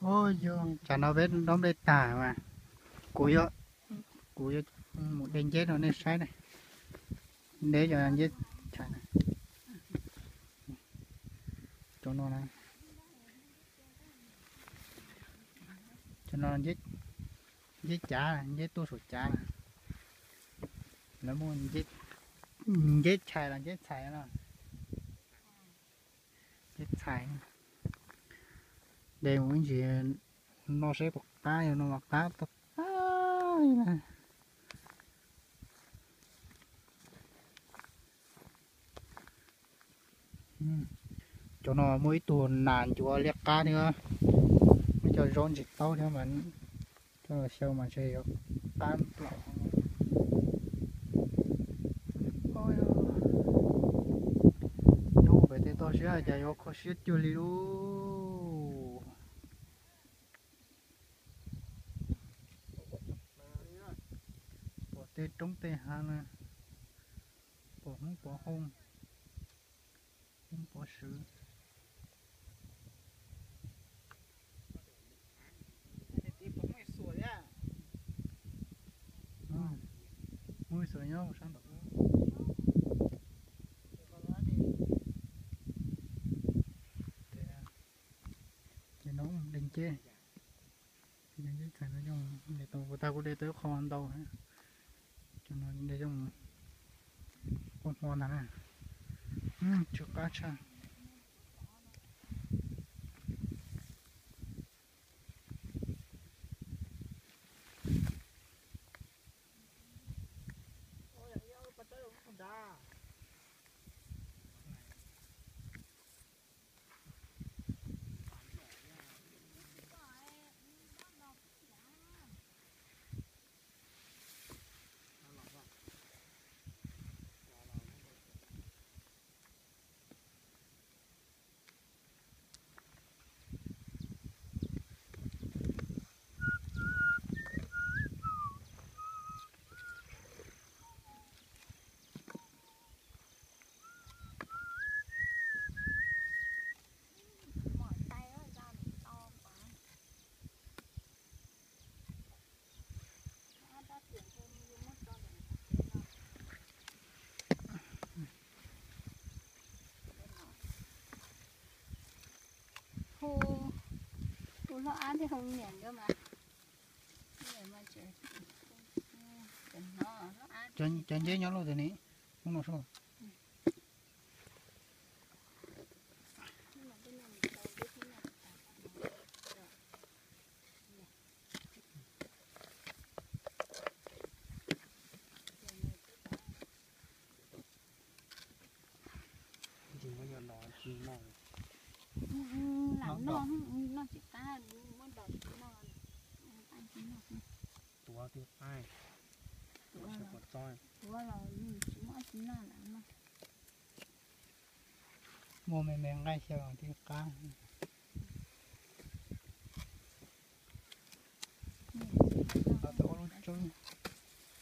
Ub, yog tsam no peb dob nplej tag mas kuv yuav, kuv yuav mus de nceb rau nej saib ne. De cov nceb tshais na. Cov no na, cov no nceb cav, nceb tuaj saum cav na. Lawv muaj nceb tshais los nceb txhais no. Nceb txhais. De mus ib ntsis no seb puas qab, yog no mas qab tau qab li na. Cov no muaj ib tug nas ncuav liab qab thiab, muab coj zaub ntsis taub thiab mas coj los xyaw mas ntshe yuav qab plaws. Nyob pem tej toj siab cas yuav kho siab cuag li lauj. Pom tej roob tej hav na, pom hmoob pov hoo, hmoob pov swv. Hmoob xuas nyob sab nraud. Ces no de nceb, de nceb txhais no, de tau, kuv tag kuv de tau ib qho ntau. Cov no de zoo ua hmo ntag na. Tsw qab tshaj. Hu, hu loj ab thiab hu niam nkawd mas. Cov nceb nyob luaj tiag ne, hnub no sub. Lam noj, noj tsis qab, muab dos tsis noj, tuav twb qab, tuav los tsis muab tsis noj lawm no. Muaj me me nqaij xyaw twb qab.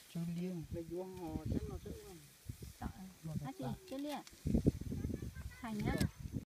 Tsawb liab, tsawb liab, heev.